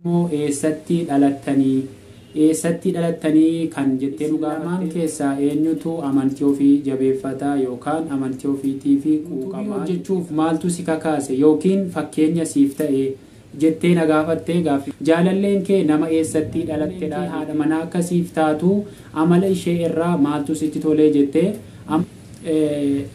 Immoo eessatti dhalattanii? Eessatti dhalattanii kan jettee nu gaafatte keessaa eenyutu amantii ofii jabeeffata yookaan amantii ofiitii fi quuqamaa hojjechuuf maaltu si kakaase yookiin fakkeenya siif ta'e jettee na gaafattee gaaffii. Jaalalleen kee nama eessatti dhalattedha? Haadha manaa akka siif taatu amala ishee irraa maaltu sitti tolee jettee.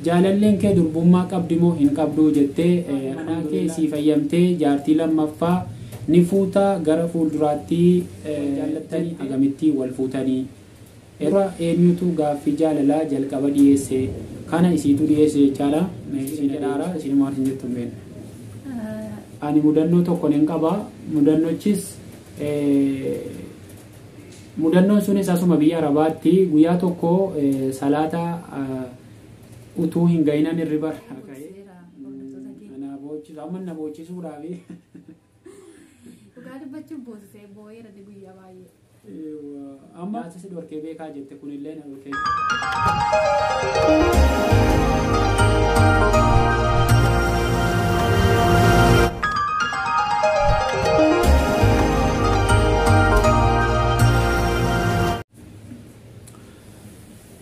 Jaalalleen kee durbummaa qabdi moo hin qabdu jettee. Manaa kee sii fayyamtee jaartii lammaffaa ni fuuta gara fuulduraatti jaallattanii hagamitti wal fuutanii? Irra eenyutu gaaffii jaalalaa jalqaba dhiyeesse? Kana isiitu dhiyeesse jechaadha. Isin jedhaara, isin maal isin jettu hin beekne. Ani mudannoo tokko nin qaba. Mudannochis mudannoon sunis asuma biyya Arabaatti guyyaa tokko salaata utuu hin gahinan hirriba ka'e. Na boochisu amma na boochisuudhaafi. Dhugaa dubbachuuf boosisee boo'eera guyyaa baay'ee. Amma si dhorkee beekaa jette, kunillee na dhorkee.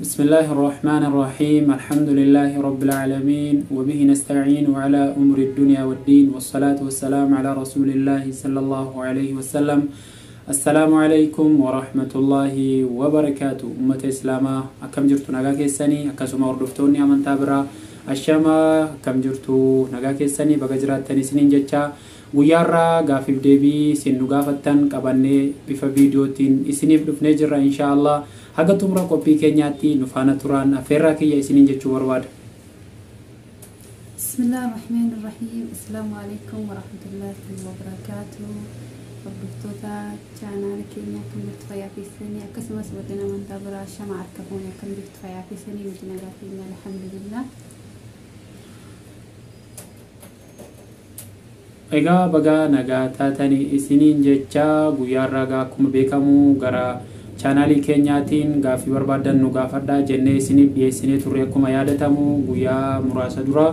بسم الله الرحمن الرحيم، الحمد لله رب العالمين، وبه نستعين على أمور الدنيا والدين، والصلاة والسلام على رسول الله صلى الله عليه وسلم. السلام عليكم ورحمة الله وبركاته. أمة إسلاما، أكم جرتو؟ نغا كيساني؟ أكسuma hordoftoonni amantaa biraa, ashama, akkam jirtu? Nagaa keessanii? Baga jiraattanii isiniin jecha, guyyaarraa gaaffiif deebii isin nu gaafattan qabannee bifa viidiyootiin isiniif dhufnee jirra. Insha Allah haga xumura qophii keenyaatti nu faana turaan affeerraa kiyya isiniin jechuu barbaada. بسم الله الرحمن الرحيم، السلام عليكم ورحمة الله وبركاته. Hordoftoota chaanaala keenya, akkam jirtu? Fayyaa keessanii? Akkasumas warreen amantaa biraa, shama, harka fuune, akkam jirtu? Fayyaa keessanii? Nuti nagaa keenya, alhamdulillah. Egaa baga nagaa taatanii isiniin jecha, guyyaarraa gaa akkuma beekamu gara chaanaalii keenyaatiin gaaffii barbaadan nu gaafadhaa jennee isiniif dhiyeessinee turre, akkuma yaadatamu guyyaa muraasa dura.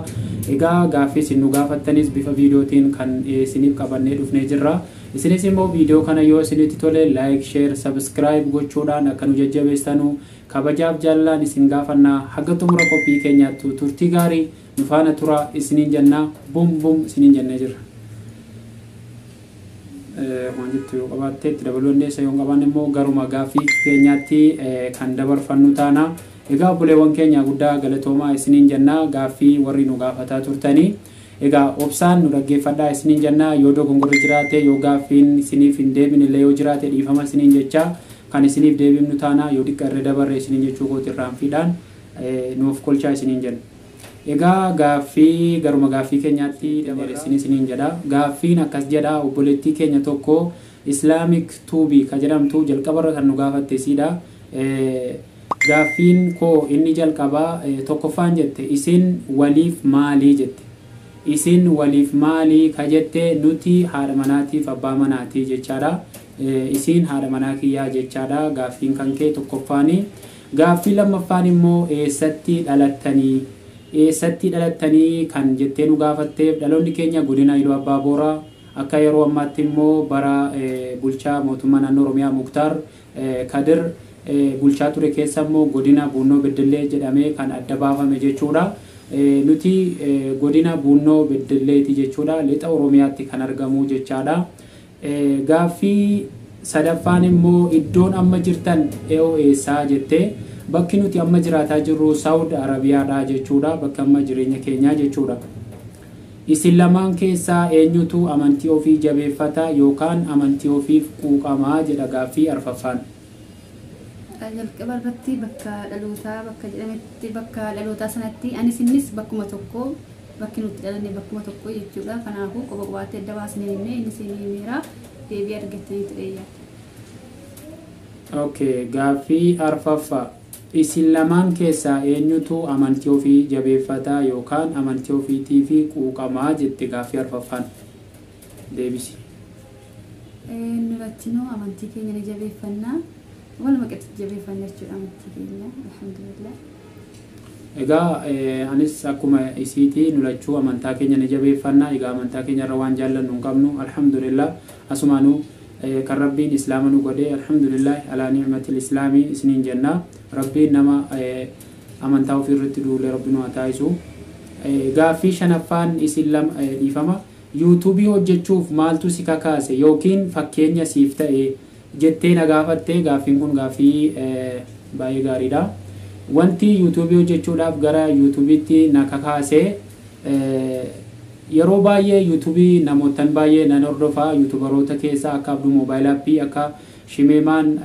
Egaa gaaffii isin nu gaafattanis bifa viidiyootiin kan isiniif qabannee dhufnee jirra. Isinis immoo viidiyoo kana yoo isinitti tole like, share, subscribe gochuudhaan akka nu jajjabeessanu kabajaaf jaalallaan isin gaafannaa. Haga xumura qophii keenyaatti turtii gaarii nu faana tura isiniin jennaa, bum bum isiniin jennee jirra. Waan jettu yoo qabaatte itti dabaluu dandeessa, yoo hin qabaanne immoo garuma gaaffii keenyaatti kan dabarfannu taana. Egaa obboleewwan keenya, guddaa galatoomaa isiniin jennaa, gaaffii warri nu gaafataa turtanii. Egaa obsaan nu dhaggeeffadhaa isiniin jennaa. Yoo dogongorri jiraate, yoo gaaffiin isiniif hin deebine illee yoo jiraate, dhiifama isiniin jecha, kan isiniif deebifnu taana. Yoo xiqqa irra dabarre isiniin jechuu kooti, irraanfiidhaan nuuf kolchaa isiniin jenna. Egaa gaaffii garuma gaaffii keenyaatti dabarreessin isiniin jedha. Gaaffiin akkas jedha: obboleettii keenya tokko Islamic Tuubii ka jedhamtu jalqabarra kan nu gaafatte isiidha. Gaaffiin koo inni jalqabaa tokkoffaan jette, isin waliif maalii jette. Isin waliif maalii ka jette, nuti haadha manaatiif abbaa manaatii jechaadha. Isin haadha manaa kiyyaa jechaadha gaaffiin kan kee tokkoffaani. Gaaffii lammaffaan immoo eessatti dhalattanii? Eessatti dhalattanii kan jettee nu gaafatteef, dhaloonni keenya godina Iluu Abbaa Booraa, akka yeroo ammaatti immoo bara bulchaa mootummaa naannoo Oromiyaa Muktaar Kadir bulchaa ture keessa immoo godina Buunnoo Beddellee jedhamee kan adda baafame jechuudha. Nuti godina Buunnoo Beddelleeti jechuudha. Lixa Oromiyaatti kan argamu jechaadha. Gaaffii sadaffaan immoo iddoon amma jirtan ee'oo eessaa jettee, bakki nuti amma jiraataa jirru Saawud Arabiyaadha jechuudha. Bakka amma jireenya keenyaa jechuudha. Isin lamaan keessaa eenyutu amantii ofii jabeeffata yookaan amantii ofiif quuqamaa jedha gaaffii arfaffaan. Jalqaba irratti bakka dhalootaa bakka jedhametti, bakka dhalootaa sanatti anis innis bakkuma tokko, bakki nuti dhalanne bakkuma tokko jechuudha. Kanaafuu qofa qofaatti adda baasnee himne, innis ni himeera, deebii argattaniitu dheeyyaa. Okay, gaaffii arfaffaa. Isin lamaan keessaa eenyutu amantii ofii jabeeffata yookaan amantii ofiitii fi quuqamaa jette gaaffii arfaffaan. Deebisi. Nu lachinuu amantii keenya ni jabeeffannaa. Walumaa galatti jabeeffanna jechuudha amantii keenya. Alhamdulillah. Egaa anis akkuma isiitii nu lachuu amantaa keenya ni jabeeffannaa. Egaa amantaa keenya irra waan jaallannu hin qabnu. Alhamdulillah. Asumaanuu Kan Rabbiin Islaama nu godhe, alhamdulillah alaa ni'matil islaamii isiniin jenna. Rabbiin nama amantaa ofii irratti duule Rabbi nu haa taasisu. Gaaffii shanaffaan isin lama dhiifama. Yuutuubii hojjechuuf maaltu si kakaase yookiin fakkeenya siif ta'e jettee na gaafatte. Gaaffiin kun gaaffii baay'ee gaariidha. Wanti yuutuubii hojjechuudhaaf gara yuutuubiitti na kakaase, yeroo baay'ee yuutuubii namootan baay'ee nan hordofa. Yuutuubaroota keessaa akka Abduu Moobaayil Aappii, akka Shimeemaan,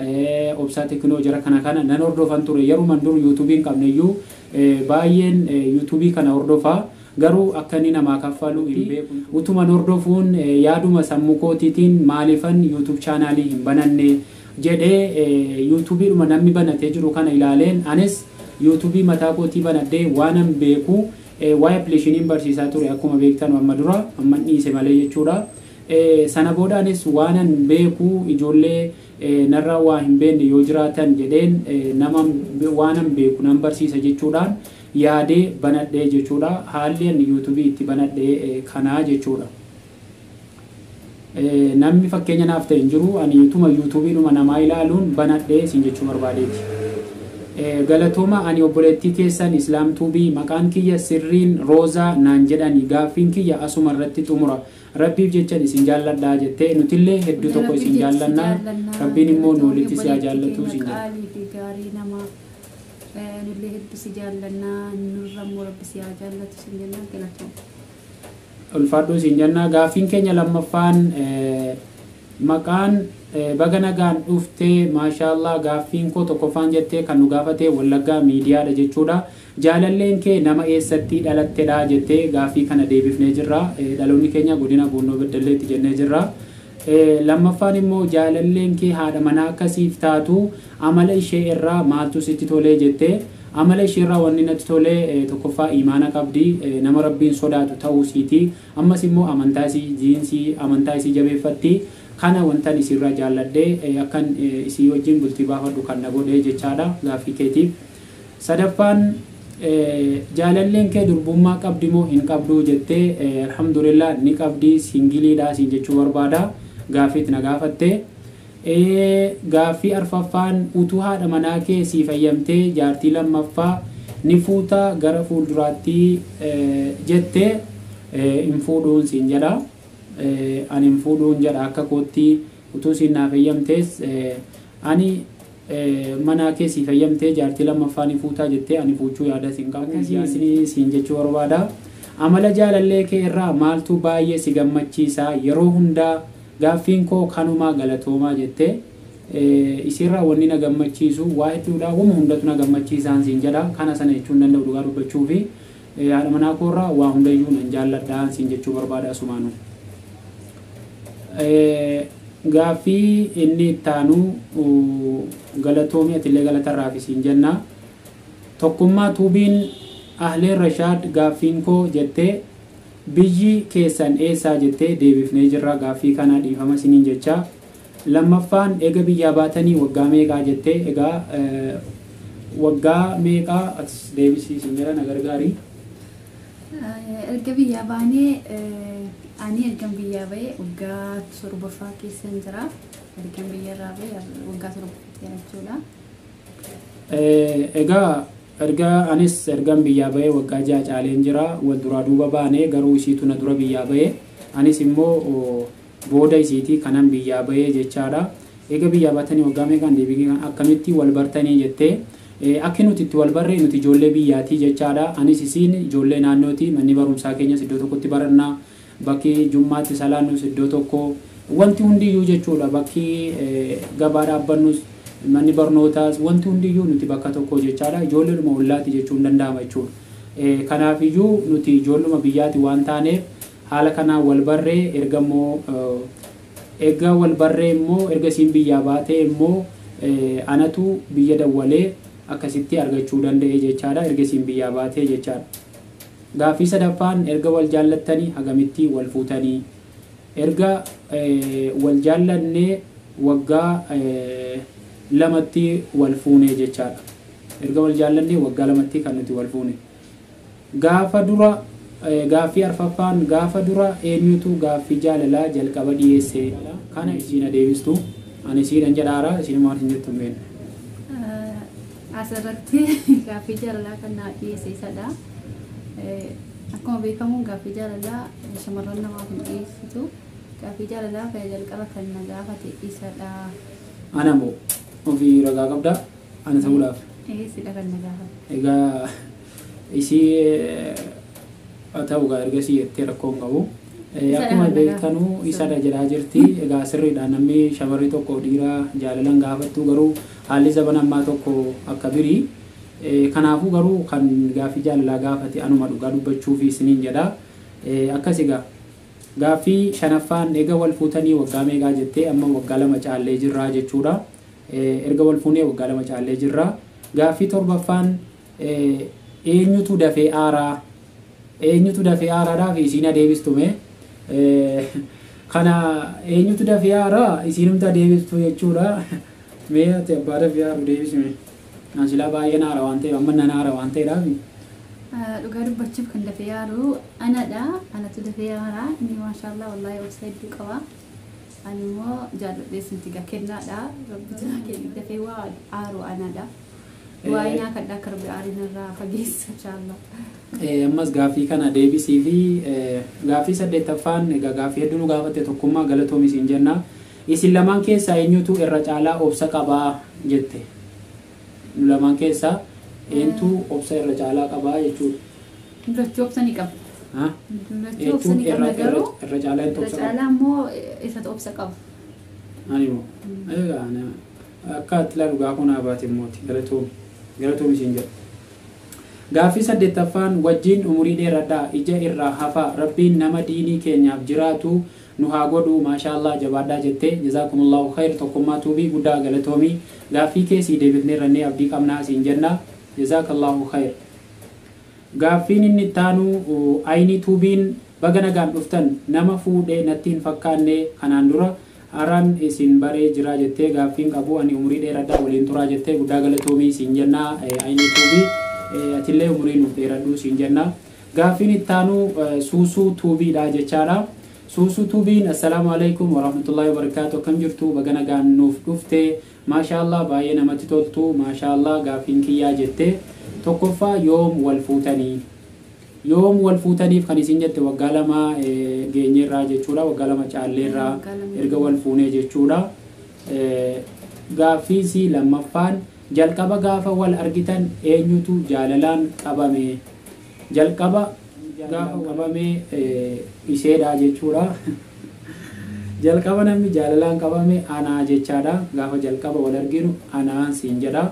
Obsaa Tekinoo, jara kana nan hordofan ture. Yeruman dur yuutuubii hin qabne iyyuu baay'een yuutuubii kana hordofa. Garuu akka inni namaa kaffalu hin beeku. Utuman hordofuun yaaduma sammuu kootiitiin maaliifan yuutuub chaanaalii hin bananne jedhee, yuutuubiidhuma namni banatee jiru kana ilaaleen anis yuutuubii mataa kootii banadhee waanan beeku waa'ee appilikeeshiniin barsiisaa ture, akkuma beektan amma dura, amma dhiise malee jechuudha. Sana booda anis waanan beeku ijoollee narraa waa hin beekne yoo jiraatan jedheen nama waanan beeku nan barsiisa jechuudhaan yaadee banadhee jechuudha. Haalli ani yuutuubii itti banadhee kanaa jechuudha. Namni fakkeenya naaf ta'e hin jiru, ani utuma yuutuubiidhuma namaa ilaaluun banadhee isin jechuu barbaadeeti. Galatooma, ani obboleettii keessan Islaam Tuubii, maqaan kiyya sirriin Roozaa naan jedhani. Gaaffiin kiyya asuma irratti xumura. Rabbiif jechan isin jaalladhaa jettee. Nutillee hedduu tokko isin jaallannaa, Rabbiin immoo nu walitti si haa jaallatu isin jedha. Qaalii fi gaarii nama, nullee hedduu si jaallannaa, nurra immoo Rabbi si haa jaallatu isin jennaan, galatooma. Ulfaadhuu isin jenna. Gaaffiin keenya lammaffaan maqaan baga nagaan dhuftee, maashaallah. Gaaffiin koo tokkoffaan jettee kan nu gaafate Wallaggaa Miidiyaadha jechuudha. Jaalalleen kee nama eessatti dhalattedha jettee, gaaffii kana deebifnee jirra. Dhaloonni keenya godina Bunnoo Beddelleetti jennee jirra. Lammaffaan immoo jaalalleen kee haadha manaa akkasiif taatu amala ishee irraa maaltu sitti tolee jettee. Amala ishee irraa wanni natti tolee, tokkoffaa imaana qabdi, nama Rabbiin sodaatu ta'uu isiiti. Ammas immoo amantaa isii, diinsii amantaa isii jabeeffatti. Kana wantan isirraa jaalladhee akkan isii wajjin bultii baafadhu kan na godhee jechaadha gaaffii keetiif. Sadaffaan jaalalleen kee durbummaa qabdi moo hin qabdu jettee, alhamdulillah ni qabdi, singiliidha siin jechuu barbaada gaaffiitti na gaafatte. Gaaffii arfaffaan utuu haadha manaa kee sii fayyamtee jaartii lammaffaa ni fuuta gara fuulduraatti jettee, hin fuudhuun siin jedha. Ani hin fuudhuun jedha. Akka kootti utuu siin naa fayyamtees, ani manaa kee sii fayyamtee jaartii lammaffaa ni fuutaa jettee, ani fuuchuu yaada siin qabu siin jechuu barbaada. Amala jaalallee kee irraa maaltu baay'ee si gammachiisa yeroo hundaa? Gaaffiin koo kanumaa, galatoomaa jettee. Isiirraa wanni na gammachiisu waa hedduudha, wama hundatu na gammachiisaan siin jedha. Kana sana jechuun danda'u dhugaa dubbachuu fi haadha manaa koorraa waa hundayyuu nan jaalladhaa siin jechuu barbaada asumaanu. Gaaffii inni ittaanu, galatoomii, atillee galatarraa fi siin jenna. Tokkummaa Tuubiin Ahleen Rashaad, gaaffiin koo jettee biyyi keessan eessaa jettee, deebifnee jirra gaaffii kana, dhiifama isiniin jecha. Lammaffaan eega biyyaa baatanii waggaa meeqaa jettee, egaa waggaa meeqaa atis deebisii siin jedha, na gargaari. Erga biyyaa baanee, ani ergan biyyaa bahee waggaa torbaffaa keessan jira. Ergan biyyarraa bahee waggaa torbaffaa jechuudha. Egaa erga anis ergan biyyaa bahee waggaa 6 caaleen jira. Wal duraa duuba baanee, garuu isiitu na dura biyyaa bahee, anis immoo booda isiitii kanan biyyaa bahee jechaadha. Eega biyyaa baatanii waggaa meeqaan deebii, akkamitti wal bartanii jettee, akki nuti itti wal barree, nuti ijoollee biyyaatii jechaadha. Anis isiin ijoollee naannooti. Manni barumsaa keenyas iddoo tokkotti barannaa, bakki jummaatti salaannus iddoo tokko, wanti hundiyyuu jechuudha, bakki gabaa dhaabbannus, manni barnootaas, wanti hundiyyuu nuti bakka tokko jechaadha. Ijoolleedhuma ollaati jechuun danda'ama jechuudha. Kanaafiyyuu nuti ijoolluma biyyaati waan taaneef haala kanaan wal barree. Erga immoo erga wal barree immoo, erga isiin biyyaa baatee immoo anatu biyya dawwalee akkasitti argachuu danda'e jechaadha, erga isiin biyyaa baatee jechaadha. Gaaffii sadaffaan erga wal jaallattanii hagamitti wal fuutanii? Erga wal jaallannee waggaa 2tti wal fuune jechaadha. Erga wal jaallannee waggaa 2tti kan nuti wal fuune. Gaafa dura Gaaffii arfaffaan gaafa dura eenyutu gaaffii jaalalaa jalqaba dhiyeesse? Kana isiin adeebistu. Ani isiidhan jedhaara, isin maal isin jettu hin beekne. Asirratti gaaffii jaalalaa kan naa dhiyeesse isadha. Akkuma beekamu gaaffii jaalalaa shamarran namaaf hin dhiyeessitu. Gaaffii jaalalaa kan jalqaba kan na gaafate isadha. Ana moo ofii ragaa qabdaa? Ana ta'uudhaaf. Isidha kan na gaafate. Egaa isii haa ta'u egaa ergasii jettee rakkoo hin qabu. Akkuma beektanu isadha jedhaa jirti. Egaa sirriidha, namni shamarri tokko dhiira jaalalan gaafattu, garuu haalli zaman ammaa tokko akka birii. Kanaafuu garuu kan gaaffii jaalalaa gaafate anuma, dhugaa dubbachuufi isiniin jedha. Akkas egaa gaaffii shanaffaan egaa wal fuutanii waggaa meeqaa jettee, amma waggaa 2 caallee jirraa jechuudha. Erga wal fuunee waggaa 2 caallee jirra. Gaaffii torbaffaan eenyutu dafee aaraa? Eenyutu dafee aaraadhaaf isiin adeebistume. Kana eenyutu dafee aaraa isiinumti adeebistu jechuudha. Mee ati abbaa dafee aaru deebisime. An silaa baay'een aara waan ta'eef, amma nan aara waan ta'eedhaaf. Dhugaa dubbachuuf kan dafee aaru anadha. Anatu dafee aaraa. Inni maashaallah wallaahi obsa hedduu qaba. Ani immoo jaalladhees miti gaa, kennaadha. Rabbitu naa kenne, dafee waa aaru anadha. Waa'ee naa kadhaa akka Rabbi aariin irraa fageessu inshaallah. Ammas gaaffii kana deebisii fi gaaffii saddeettaffaan egaa gaaffii hedduu nu gaafatte, tokkummaa galatoomi isiin jenna. Isin lamaan keessaa eenyutu irra caalaa obsa qabaa jette? Nu lamaan keessaa eenyutu obsa irra caalaa qabaa jechuudha. Lachuu obsa ni qaba. Lachuu obsa ni qabna, garuu irra caalaa eenyutu irra obsa qaba? Caalaa immoo isatu obsa qaba. Ani moo? Egaa akka ati ilaalu dhugaa kun haa baate immooti, galatoomi. Galatoomi isiin jedha. Gaaffii saddeettaffaan wajjin umurii dheeradhaa, ija irraa hafaa, Rabbiin nama diinii keenyaaf jiraatu nu haa godhu, maashaallah jabaadhaa jettee, jazaakumullahu khayr. Tokkummaa tuubii guddaa galatoomii, gaaffii keessii deebifnee rannee abdii qabnaa siin jenna, jazaakallahu khayr. Gaaffiin inni ittaanu ayinii tuubiin baga nagaan dhuftan, nama fuudhee natti hin fakkaanne, kanaan dura har'aan isin baree jira jettee, gaaffiin qabu ani, umurii dheeradhaa waliin turaa jettee, guddaa galatoomii siin jenna. Ayinii tuubii, atillee umurii nuuf dheeradhuu siin jenna. Gaaffiin ittaanu suusuu tuubiidha jechaadha. Suusuu tuubiin assalaamu alaikum warahmatullahi wabarakaatu, akkam jirtu, baga nagaan nuuf dhufte, maashaallah baay'ee namatti toltu, maashaallah. Gaaffiin kiyyaa jette tokkoffaa yoom wal fuutanii? Yoom wal fuutaniif kan isin jette waggaa 2 geenyeerraa jechuudha. Waggaa 2 caalleerraa erga wal fuunee jechuudha. Gaaffii lammaffaan jalqaba gaafa wal argitan eenyutu jaalalaan qabame? Jalqaba gaafa qabame isheedha jechuudha. Jalqaba namni jaalalaan qabame anaa jechaadha. Gaafa jalqaba wal arginu anaan siin jedha.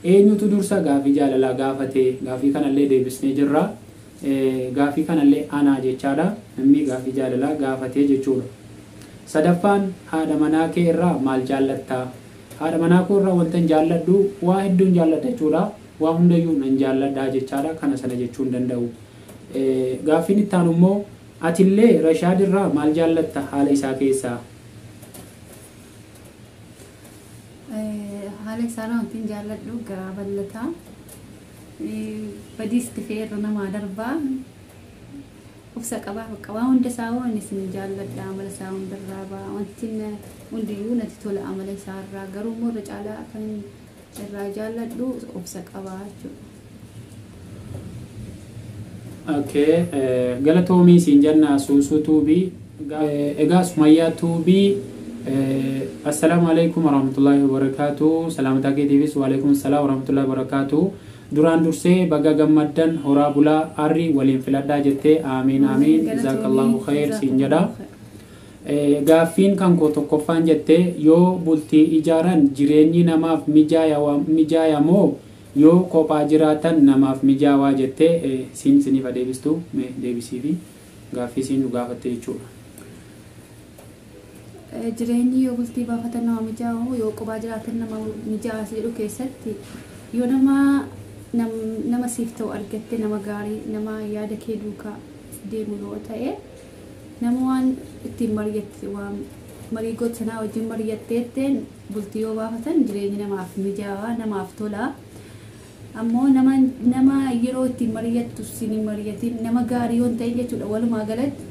Eenyutu dursa gaafii jaalalaa gaafate? Gaafii kanallee deebisnee jirra. Gaafii kanallee anaa jechaadha. Namni gaafii jaalalaa gaafatee jechuudha. Sadaffaan haadha manaa kee irraa maal jaallattaa? Haadha manaa koo irraa wanta jaalladhu waa hedduun jaalladha jechuudha. Waa hundayyuu nan jaalladha jechaadha. Kana sana jechuu hin danda'u. Gaaffiin itti aanu immoo atillee Rashaad irraa maal jaallatta haala isaa keessaa? Haala isaa wanti jaalladhu garaa bal'ataa. Badiis tifee irra namaa darbaa. Obsa qabaa, bakka hunda isaa waan isin jaalladha, amala isaa hundarraa ba'a. Wanti hundiyyuu natti tola amala isaa irraa, garuu immoo irra caalaa kan irraa jaalladhu obsa qabaa jechuudha. Okay, galatoomii siin jenna suusuu tuubii. Egaa Sumayyaa tuubii, assalaamu alaikum warahmatullahi wabarakaatu. Salaamataa keetiifis waalaikum assalaam warahmatullahi wabarakaatu. Duraan dursee baga gammaddan, horaa bulaa, arri waliin filadhaa jettee, aamiin aamiin, jazaakallahu khayr siin jedha. Gaaffiin kan koo tokkoffaan jettee yoo bultii ijaaran jireenyi namaaf mijaayamoo yoo kophaa jiraatan namaaf mijaawaa jettee, siin siniif adeebistu, mee deebisii fi gaaffii siin nu gaafatte jechuudha. Jireenyi yoo bultii baafatan nama mijaa'u, yoo kophaa jiraatan nama mijaa'aa jedhu keessatti, yoo nama siif ta'u argatte, nama gaarii, nama yaada kee duukaa deemu yoo ta'e, nama waan ittiin mari'atte, waan marii goota sanaa wajjin mari'atteetteen bultii yoo baafatan jireenyi namaaf mijaawaa, namaaf tola. Ammoo nama yeroo ittiin mari'attu sin hin mari'atin, nama gaarii yoo hin ta'in jechuudha. Walumaa galatti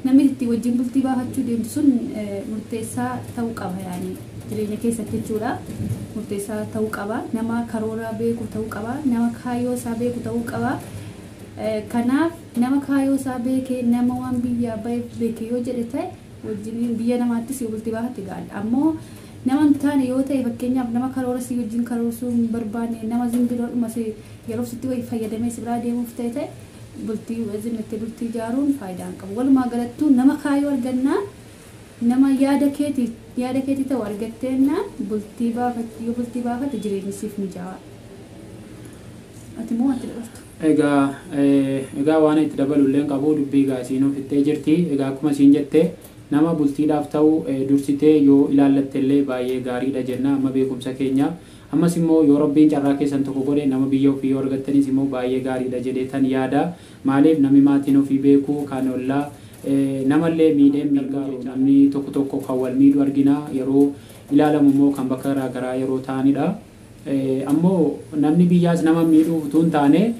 namni itti wajjin bultii baafachuu deemtu sun murteessaa ta'uu qaba, yaani jireenya keessatti jechuudha. Murteessaa ta'uu qaba. Nama karoora beeku ta'uu qaba. Nama kaayyoo isaa beeku ta'uu qaba. Kanaaf nama kaayyoo isaa beekee, nama waan biyyaa baheef beeke yoo jedhe ta'e, wajjin biyya namaattis yoo bultii baafatte gaariidha. Ammoo nama hin taane yoo ta'e, fakkeenyaaf nama karoora si wajjin karoorsuu hin barbaanne, nama zimbiroodhuma si yeroo sitti wayii fayyadamee si biraa deemuuf ta'e bultii zimmattee bultii ijaaruun faayidaa hin qabu. Walumaa galattuu nama kaayyoo argannaan, nama yaada keetii ta'u argatteennaan, bultii baafatti yoo bultii baafatte jireenyi siif mijaawaa. Ati immoo wanti dabartu? Egaa waan itti dabalu illee qabu, dubbii egaa isiin ofittee jirti. Egaa akkuma isiin jette, nama bultiidhaaf ta'u dursitee yoo ilaallatte illee baay'ee gaariidha jenna amma beekumsa keenya. Ammas immoo yoo Rabbiin carraa keessan tokko godhe, nama biyya ofii yoo argattanis immoo baay'ee gaariidha jedhee tan yaada. Maaliif, namni maatiin ofii beeku kan ollaa namallee miidhee gargaaru, namni tokko tokko kan wal miidhu argina, yeroo ilaalamu immoo kan bakka garaa garaa yeroo ta'anidha. Ammoo namni biyyaas nama miidhuuf utuu hin taane,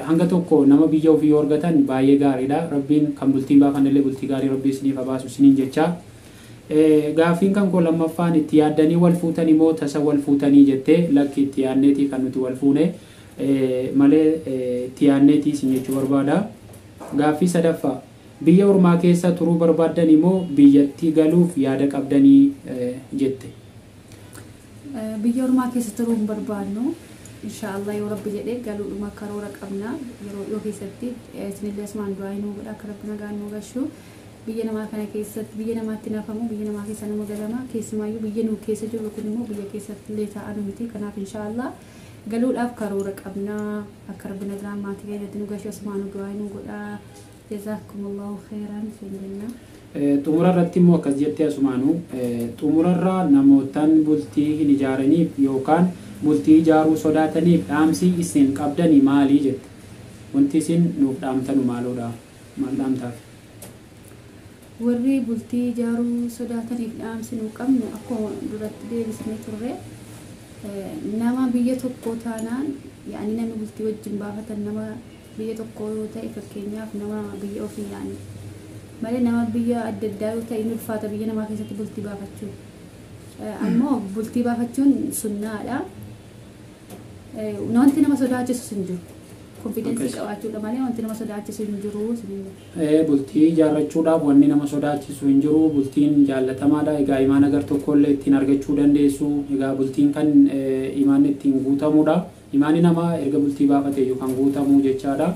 hanga tokko nama biyya ofii yoo argatan baay'ee gaariidha. Rabbiin kan bultiin baafannillee bultii gaarii Rabbii isiniif haa baasu isiniin jecha. Gaaffiin kan koo lammaffaan, itti yaaddanii wal fuutanii moo tasa wal fuutanii jettee. Lakki, itti yaadneetii kan nuti wal fuune malee, itti yaadneetii isin jechuu barbaada. Gaaffii sadaffaa, biyya ormaa keessa turuu barbaaddanii moo biyyatti galuuf yaada qabdanii jette. Biyya ormaa keessa turuu hin barbaannu. Inshaallah, yoo Rabbi jedhee galuudhuma karoora qabna yeroo dhiyoo keessatti. Isinillee asumaan du'aa nuu godha akka Rabbi nagaan nuu gashu. Biyya namaa kana keessatti biyya namaatti nafamu, biyya namaa keessa nama galama. Keessumaayyuu biyya nuu keessa jirru kun immoo biyya keessatti illee taa'anu miti. Kanaaf inshaallah galuudhaaf karoora qabna. Akka Rabbi nagaan maatii keenyatti nu gashu asumaan du'aa nuu godha. Jazaakumullahu khairan siin jenna. Xumura irratti immoo akkas jettee asumaanuu, xumurarraa namootaan bultii hin ijaaraniif yookaan bultii ijaaruu sodaataniif dhaamsi isin qabdani maalii jette. Wanti isin nuuf dhaamtanu maaloodha? Maal dhaamtaaf? Warri bultii ijaaruu sodaataniif dhaamsi nu qabnu akkuma duratti deebisnee turre, nama biyya tokkoo taanaan, yaani namni bultii wajjin baafatan nama biyya tokkoo yoo ta'e, fakkeenyaaf nama biyya ofii yaani malee, nama biyya adda addaa yoo ta'e inni ulfaata biyya namaa keessatti bultii baafachuun. Ammoo bultii baafachuun sunnaadha. Wanti nama sodaachisu hin jiru. Confidence qabaachuudha malee wanti nama sodaachisu hin jiru. Bultii ijaarrachuudhaaf wanni nama sodaachisu hin jiru. Bultiin jaallatamaadha. Egaa imaana gar tokkollee ittiin argachuu dandeessu. Egaa bultiin kan imaanni ittiin guutamudha. Imaanni namaa erga bultii baafate iyyuu kan guutamu jechaadha.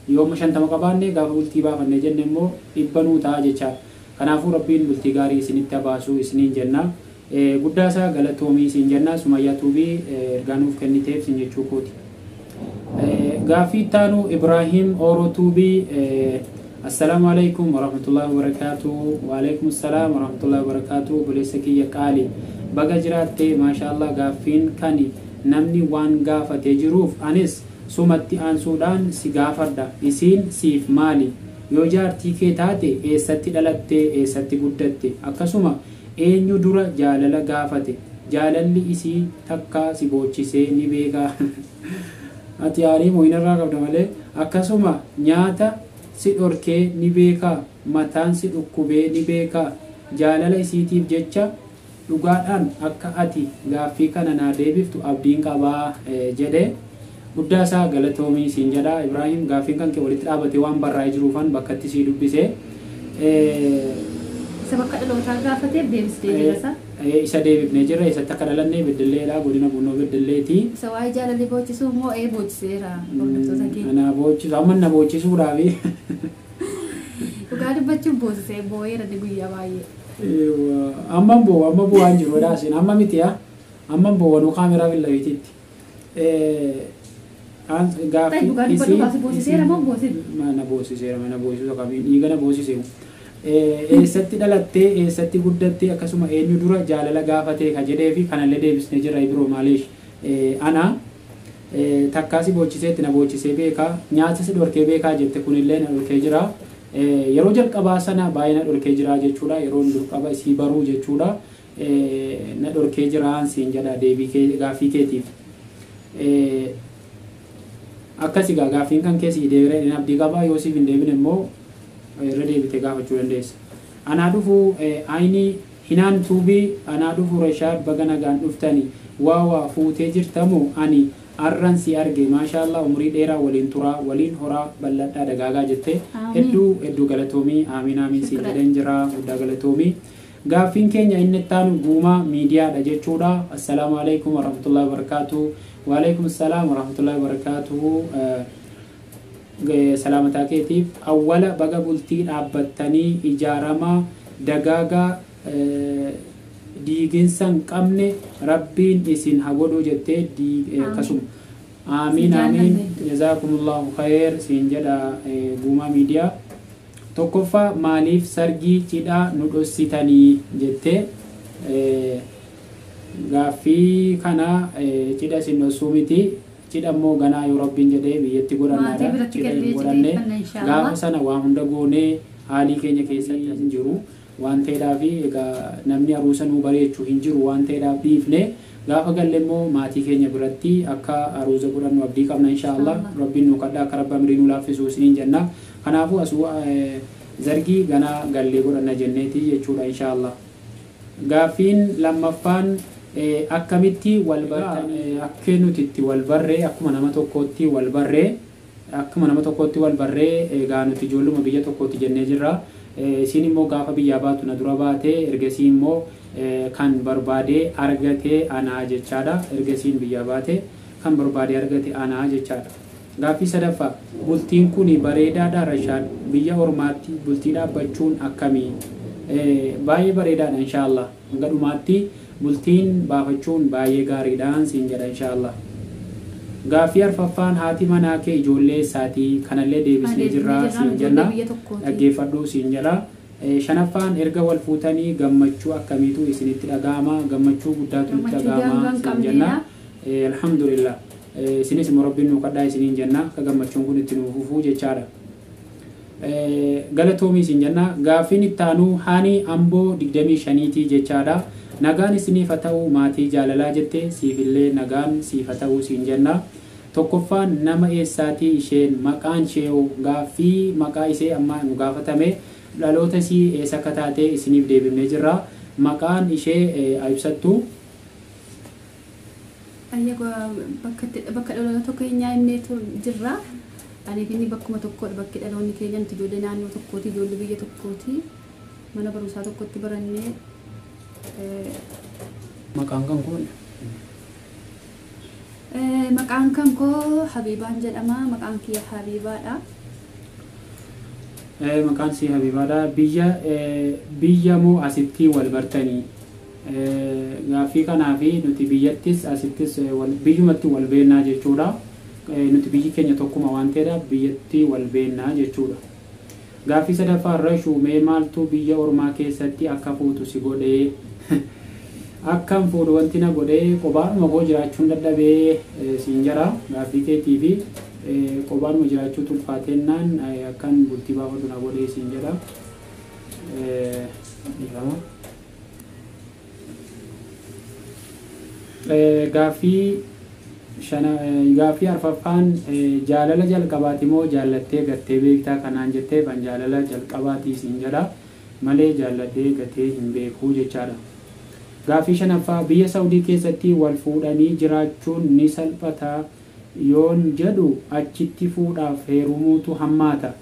Yooma 50 qabaanne, gaafa bultii baafanne jenne immoo 100 nuu ta'a jechaadha. Kanaafuu Rabbiin bultii gaarii isinitti habaasu isiniin jenna. Guddaa isaa galatoomii isin jenna, Sumayyaa Tuubii, ergaa nuuf kenniteef isin jechuu kooti. Gaaffii ittaanu Ibraahim Ooroo Tuubii, Assalaamu alaikum warahmatullahi wabarakatuh. Waalaikum assalaam warahmatullahi wabarakatuh. Obboleessa kiyya qaali. Baga jiraatte, maashaallah. Gaaffiin kani namni waan gaafatee jiruuf anis sumatti aansuudhaan si gaafadha. Isiin siif maali? Yoo jaartii kee taate, eessatti dhalatte, eessatti guddatte? Akkasuma eenyu dura jaalala gaafate? Jaalalli isii takka si boochisee ni beekaa? Ati aarii moo'inarraa qabda malee. Akkasuma nyaata si dhorkee ni beekaa? Mataan si dhukkubee ni beekaa? Jaalala isiitiif jecha dhugaadhaan akka ati gaaffii kana naa deebiftu abdiin qabaa jedhe. Guddaa isaa galatoomii siin jedha Ibraahim. Gaaffiin kan kee walitti dhaabatee waan barraa'ee jiruufan bakkatti sii dubbise. Isa bakka dhalootaa gaafateef deebistee jira isa. Isa deebifnee jirra. Isatti akka dhalanne Beddelleedha, godina Bunnoo Beddelleeti. Isa waa'ee jaalalli boochisuu immoo boochiseera hordoftoota keenya. Na boochisu, amma na boochisuudhaafi. Dhugaa dubbachuun boosisee boo'eera ni guyyaa baay'ee. Amma boo, amma bu'aan jiru dhaasin amma miti yaa, amma boo'anuu kaameraa billawitiitti. Gaaffii dhugaa dubbadhu, baasii boosiseera moo boosise? Na boosiseera, mana boosisuu qabiin dhiiga na boosise. Eessatti dhalattee, eessatti guddattee, akkasuma eenyu dura jaalala gaafatee ka jedhee fi kanallee deebisnee jirra. Ibiroo maaleesh ana takkaasi boochiseetti na boochisee beekaa, nyaata si dhorkee beekaa jette, kunillee na dhorkee jira. Yeroo jalqabaa sana baay'ee na dhorkee jira jechuudha. Yeroo jalqaba isii baruu jechuudha. Na dhorkee jira siin jedha deebii gaaffii keetiif. Akkas egaa gaaffiin kan keessi deebi'ee hin abdii qaba yoo siif hin deebine immoo irra deebitee gaafachuu dandeessa. Anaa dhufu ayinii hinaan tuubii anaa dhufu Rashaad baga nagaan dhuftani waa fuutee jirtamoo ani arran si arge maashaallah umurii dheeraa waliin turaa waliin horaa bal'adhaa dagaagaa jettee hedduu hedduu galatoomii aamiin aamiin siin jedheen jira guddaa galatoomii. Gaaffiin keenya inni itti aanu guumaa miidiyaadha jechuudha. Assalaamu alaikum warahmatullahi wabarakatuh. Waalaikum salaam warahmatullahi wabarakatuh. Salaamataa keetiif awwala baga bultii dhaabbattanii ijaarama dagaagaa diiginsa hin qabne rabbiin isin haa godhu jettee akkasuma. Aamiin aamiin jazaakumullahu khayr siin jedha guumaa miidiyaa. Tokkoffaa maaliif sargii cidhaa nu dhossitanii jettee gaaffii kana cidha isin dhossuu miti. Cidha immoo ganaa yoo rabbiin jedhee biyyatti godhannaadha. Cidha hin godhanne gaafa sana waa hunda goonee haalii keenya keessatti hin jiru waan ta'eedhaaf egaa namni aruusa nuu bareechuu hin jiru waan ta'eedhaaf dhiifne gaafa galle immoo maatii keenya biratti akka aruusa godhannu abdii qabna inshaallah rabbiin nu kadhaa akka rabba amirii nu laaffisuu isiniin jenna. Kanaafuu asuu zargii ganaa gallee godhanna jenneeti jechuudha inshaallah. Gaaffiin lammaffaan akkamitti wal bartanii akka nuti itti wal barree akkuma nama tokkootti wal barree akkuma nama tokkootti wal barree egaa nuti ijoolluma biyya tokkootti jennee jirra. Isiin immoo gaafa biyyaa baatu na dura baatee ergasii immoo kan barbaadee argate anaa jechaadha. Ergasiin biyyaa baate kan barbaadee argate anaa jechaadha. Gaaffii sadaffaa bultiin kun bareedaadha Rashaad biyya ormaatti bultii dhaabbachuun akkamii? Baay'ee bareedaadha inshaallah. Hanga dhumaatti bultiin baafachuun baay'ee gaariidhaan siin jedha inshaallah. Gaaffii arfaffaan haati manaa kee ijoollee isaatii kanallee deebisnee jirra siin jenna dhaggeeffadhu siin jedha. Shanaffaan erga wal fuutanii gammachuu akkamiitu isinitti dhaga'ama gammachuu guddaatu nutti dhaga'ama siin jenna. Alhamdulillah. Isinis immoo rabbiin nu kadhaa isiniin jenna akka gammachuun kun itti nuuf fufuu jechaadha. Galatoomii siin jenna. Gaaffiin itti aanu haanii amboo 25 jechaadha. Nagaan isiniif haa ta'u maatii jaalalaa jette siifillee nagaan siif haa ta'u siin jenna. Tokkoffaan nama eessaatii isheen maqaan ishee gaaffii maqaa ishee amma nu gaafatame dhaloota isii eessa akka taate isiniif deebifnee jirra. Maqaan ishee ibsattu. Bakka dhaloota keenyaa himnee jirra. Aniif inni bakkuma tokkodha bakki dhaloonni keenya nuti ijoollee naannoo tokkooti ijoollee biyya tokkooti mana barumsaa tokkotti barannee. Maqaan kan koo? Maqaan kan koo Habiibaan jedhama. Maqaan kiyya Habiibaadha. Maqaan sii Habiibaadha. Biyya moo asitti wal bartanii? Gaaffii kanaa fi nuti biyyattis asittis biyyumatti wal beennaa jechuudha. Nuti biyyi keenya tokkuma waan ta'eedhaaf biyyatti wal beennaa jechuudha. Gaaffii sadaffaa Rashuu mee maaltu biyya ormaa keessatti akka fuutu si godhee? Akkam fuudhu wanti na godhee kophaadhuma koo jiraachuun dadhabee siin jira. Gaaffii keetii fi kophaadhuma jiraachuu tulfaateennaan akkan bultii baafatu na godhee siin jedha. Gaaffii arfaffaan jaalala jalqabaati moo jaallattee gattee beektaa kanaan jettee ban jaalala jalqabaatii siin jedha malee jaallatee gatee hin beekuu jechaadha. Gaaffii shanaffaa biyya Saawudii keessatti wal fuudhanii jiraachuun ni salphata yoon jedhu achitti fuudhaaf heerumuutu hammaata.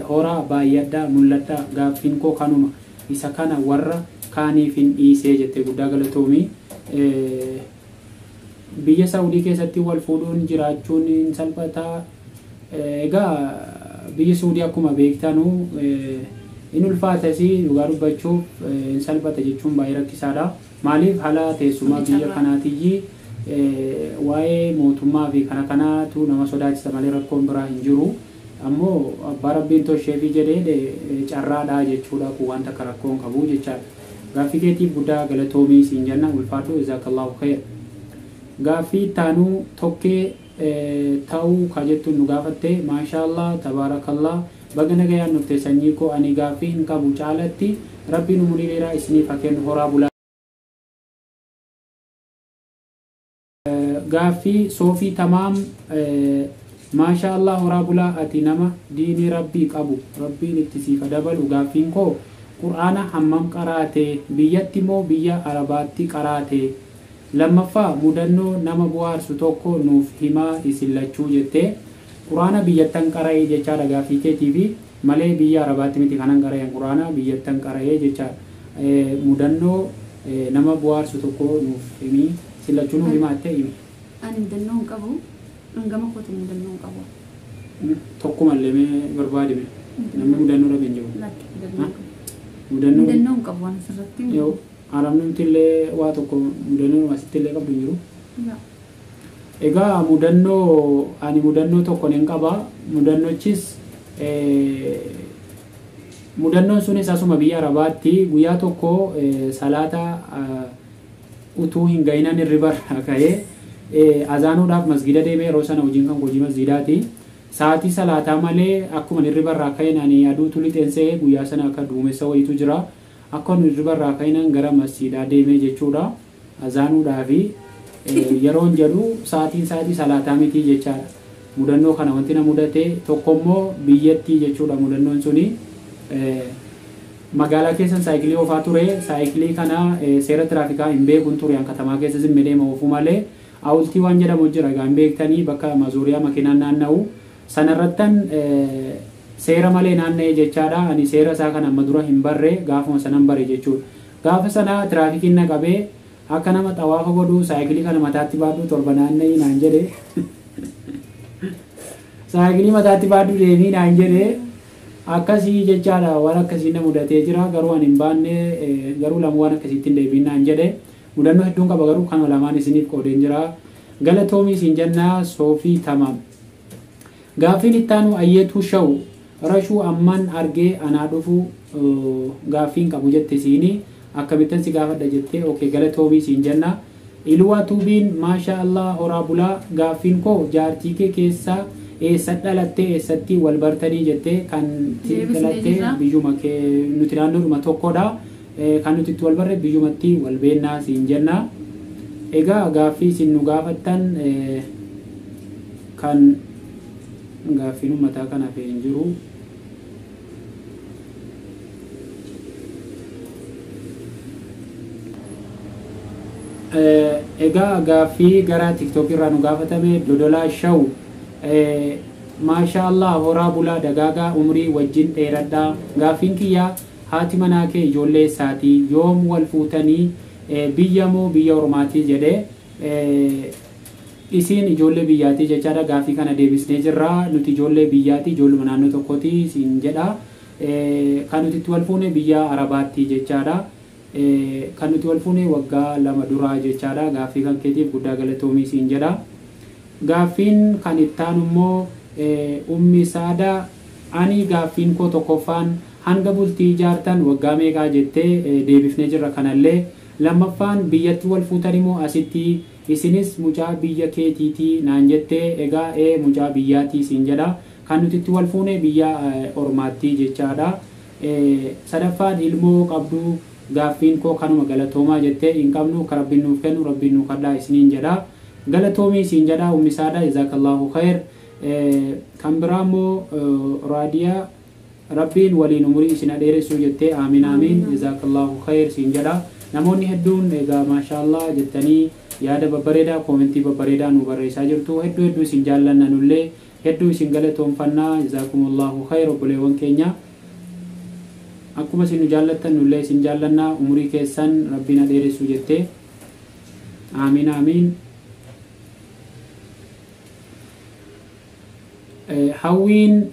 Horaa baay'adhaa mul'adhaa gaaffiin koo kanuma isa kana warra kaaniif hin dhiisee jette guddaa galatoomii. Biyya Saawudii keessatti wal fuudhuun jiraachuun hin salphata. Egaa biyya Saawudii akkuma beektanuu in ulfaatas dhugaa dubbachuuf hin salphata jechuun baay'ee rakkisaadha. Maaliif haala teessumaa biyya kanaatiyyi waa'ee mootummaa fi kana kanaatu nama sodaachisa malee rakkoon biraa hin jiru. Ammoo abbaa rabbiin tolcheefii jedhee carraadha jechuudha kun wanta akka rakkoon qabu jechaadha. Gaaffii keetiif guddaa galatoomii siin jenna ulfaadhu jazaakallahu khayr. Gaaffii taanuu tokkee ta'uu ka jettuun nu gaafatte maashaallah tabaarakallah baga nagayaan dhufte sanyii koo ani gaaffii hin qabu caalatti rabbiin umurii dheeraa isiniif haa kennu horaa bulaa. Gaaffii soofii tamaam Maasha Allah, horaa bulaa. Ati nama diinii rabbii qabu, rabbiin itti siif dabalu. Gaaffiin koo, qur'aana hammam qaraate? Biyyatti moo biyya arabaatti qaraate? Lammaffaa, mudannoo nama bu'aarsu tokko nuuf himaa isin lachuu jettee. Quraana biyyattan qara'ee jechaadha gaaffii keetii fi malee biyya arabaatti miti kanan qara'een, quraana biyyattan qara'ee jechaadha. Mudannoo nama bu'aarsu tokko nuuf himii, isin lachuu nuuf himaa jettee himi. Ani mudannoo hin qabu. Hangama kootu mudannoo hin qabu. Tokkumallee mee barbaadime, namni mudannoo dhabe hin jiru. Lakki, mudannoo hin qabu. Mudannoo Mudannoo hin qabu waan asirratti. Yoo arabnumti illee waa tokko mudannoo asitti illee qabdu hin jiru. Yaa. Egaa mudannoo, ani mudannoo tokko nin qaba. Mudannochis mudannoon sunis asuma biyya Arabaatti guyyaa tokko salaata utuu hin gahinan hirribarraa ka'ee azaanuudhaaf masgida deemee, yeroo sana hojiin kan hojii masgidaati. Sa'aatii salaataa malee akkuma hirribarraa ka'een ani aduutu lixeensee, guyyaa sana akka duumessa wayiitu jira. Akkuma hirribarraa ka'eenan gara masjidaa deemee jechuudha. Azaanuudhaafi yeroon jedhu sa'aatiin sa'aatii salaataa miti jechaadha. Mudannoo kana wanti na mudate tokkommoo biyyattii jechuudha mudannoon suni. Magaalaa keessan saayikilii oofaa ture. Saayikilii kana seera tiraafikaa hin beekun ture. An katamaa keessa zimmee deema oofuu malee. Hawultii waan jedhamu jira egaa hin beektanii, bakka mazuuriyaa makiinaan naanna'u. Sanarrattan seera malee naanna'e jechaadha. Ani seera isaa kana amma dura hin barre, gaafuma sanan bare jechuudha. Gaafa sana tiraafikiin na qabee, akka nama xawaafa godhu saayikilii kana mataatti baadhu 7 naanna'ii naan jedhe. Saayikilii mataatti baadhu deemii naan jedhe. Akkasii jechaadha, waan akkasii na mudatee jira, garuu ani hin baanne, garuu lama waan akkasiitti hin deebiin naan jedhe. Mudannoo hedduun qaba, garuu kanuma lamaan isiniif qoodeen jira. Galatoomii isin jennaa, Soofii Tamaam. Gaaffiin ittaanu Ayyeetuu Shaw rashuu amman argee anaa dhufu, gaaffiin qabu jette siini, akkamittan si gaafadha jette. Okay, galatoomii siin jenna. Iluwaa Tuubiin, maasha Allah, horaa bulaa. Gaaffiin koo, jaartii kee keessa eessa dhalattee, eessatti wal bartanii jettee. Kan Deebisnee dhalattee jirra. Biyyuma kee, nuti naannoodhuma tokkodha. Kan nuti itti wal barre biyyumatti wal beennaa siin jenna. Egaa gaaffii isin nu gaafattan kan gaaffiin uummataa kanaaf hin jiru. Egaa gaaffii gara TikTok irraa nu gaafatame, Dodolaa Shaw, maasha Allah, horaa bulaa, dagaagaa, umrii wajjin dheeradhaa. Gaaffiin kiyya, haati manaa kee ijoollee isaatii, yoom wal fuutanii, biyya moo biyya ormaatii jedhee. Isiin ijoollee biyyaatii jechaadha. Gaaffii kana deebisnee jirra. Nuti ijoollee biyyaati, ijoolluma naannoo tokkooti siin jedha. Kan nuti itti wal fuune biyya arabaatti jechaadha. Kan nuti wal fuune waggaa 2 duraa jechaadha. Gaaffii kan keetiif guddaa galatoomii siin jedha. Gaaffiin kan ittaanu immoo Ummi Saada, ani gaaffiin koo tokkoffaan, hanga bultii ijaartan waggaa meeqaa jettee, deebifnee jirra kanallee. Lammaffaan, biyyatti wal fuutan immoo asitti, isinis mucaa biyya keetiitii naan jettee. Egaa ee, mucaa biyyaatii siin jedha. Kan nuti itti wal fuune biyya ormaattii jechaadha. Sadaffaan, ilmoo qabdu? Gaaffiin koo kanuma, galatoomaa jettee. Hin qabnu, ka rabbiin nuuf kennu rabbiin nu kadhaa isiniin jedha. Galatoomii siin jedha Ummi Saada, jazaakallahu khayr. Kan biraa immoo Raadiyaa, rabbiin waliin umurii isin dheeressuu jettee. Aamin aamin, jazaakallahu khayr siin jedha. Namoonni hedduun egaa maashaallah jettanii yaada babbareedaa, koomentii babbareedaa nu barreessaa jirtu. Hedduu hedduu isin jaallanna, nullee hedduu isin galatoonfannaa. Jazaakumullahu khayr, obboleewwan keenya. Akkuma isin nu jaallattan nullee isin jaallannaa. Umurii keessan rabbiin dheeressuu jettee. Aamin aamin. Hawwiin,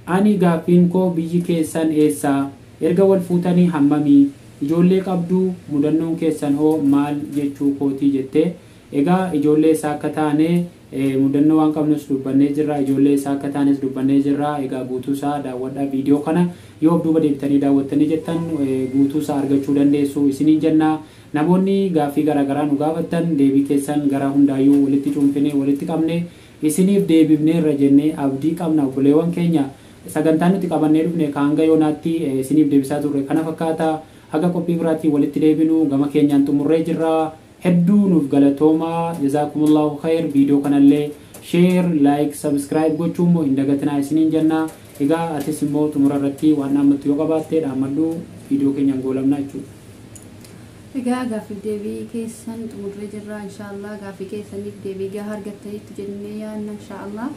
ani gaaffiin koo, biyyi keessan eessaa? Erga wal fuutanii hammamii? Ijoollee qabduu? Mudannoon keessan hoo maal jechuu kootii jettee. Egaa ijoollee isaa akka taane, mudannoo waan qabnus dubbannee jirra, ijoollee isaa akka taanes dubbannee jirra. Egaa guutuu isaa daawwadhaa. Viidiyoo kana yoo of duuba deebitanii daawwattanii jettan guutuu isaa argachuu dandeessu isiniin jenna. Namoonni gaaffii garaagaraa nu gaafattan deebii keessan gara hundaayyuu walitti cuunfine, walitti qabne isiniif deebifneerra jennee abdii qabna. Obboleewwan keenya, sagantaan nuti qabannee dhufne ka hanga yoonaatti isiniif deebisaa turre kana fakkaata. Haga qophii biraatti walitti deebinu gama keenyaan xumurree jirra. Hedduu nuuf galatoomaa, jazaakumullahu khayr. Viidiyoo kanallee Share, like, subscribe gochuu immoo hin dagatinaa isiniin jenna. Egaa atis immoo xumura irratti waan dhaammattu yoo qabaatte dhaammadhu, viidiyoo keenyaan goolabna jechuudha. Egaa gaaffiif deebii keessan xumurree jirra inshaallah. Gaaffii keessaniif deebii gahaa argattaniitu jennee yaadna inshaallah.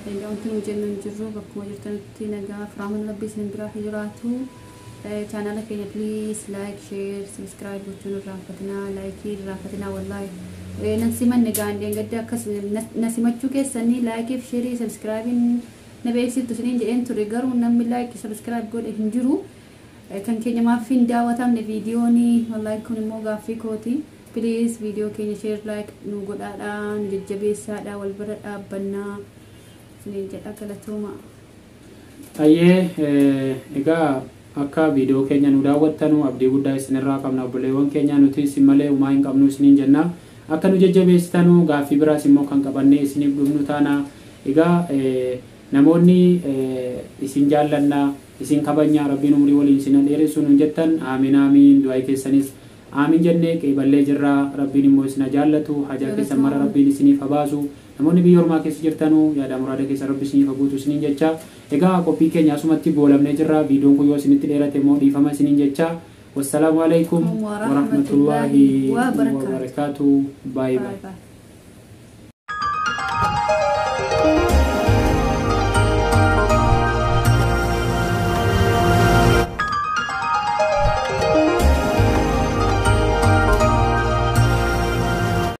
Wanti nu jennu hin jirru, bakkuma jirtanitti nagaa firaaman rabbii isin biraa jiraatu. Chaanala keenya please like, share, subscribe gochuun irraanfatinaa, like irraanfatinaa. Wallaahi nan simanne gaandeen gadda akkas na simachuu keessanii like fi share subscribe na beeksiftu isiniin jedheen ture, garuu namni like subscribe godhe hin jiru. Kan keenya maaf hin daawwatamne viidiyoon? Wallaahi kun immoo gaaffii kooti. Please viidiyoo keenya share, like nu godhaadha, nu jajjabeessaadha, wal bira dhaabbannaa isiniin jedha. Galatooma. Ayyee, egaa akka viidiyoo keenya nu daawwattanu abdii guddaa isinirraa qabna. Obboleewwan keenya, nuti isin malee homaa hin qabnu isiniin jenna. Akka nu jajjabeessitanu gaaffii biraas immoo kan qabannee isiniif dhufnu taana. Egaa namoonni isin jaallannaa, isin kabajnaa, rabbiin umurii waliin isin dheeressu nuun jettan, aamin aamin, du'aa keessanis aamin jennee qeeballee jirra. Rabbiin immoo isin jaallatu, hajaa keessan mara rabbiin isiniif habaasu. Namoonni biyya ormaa keessa jirtanuu yaada muraada keessa rabbi isiniif haguutu isiniin jecha. Egaa qophii keenya asumatti goolabnee jirra. Viidiyoon kun yoo isinitti dheerate immoo dhiifama isiniin jecha. Wassalaamu alaikum warahmatullaahi wabarakaatu. Baay'ee baay'ee.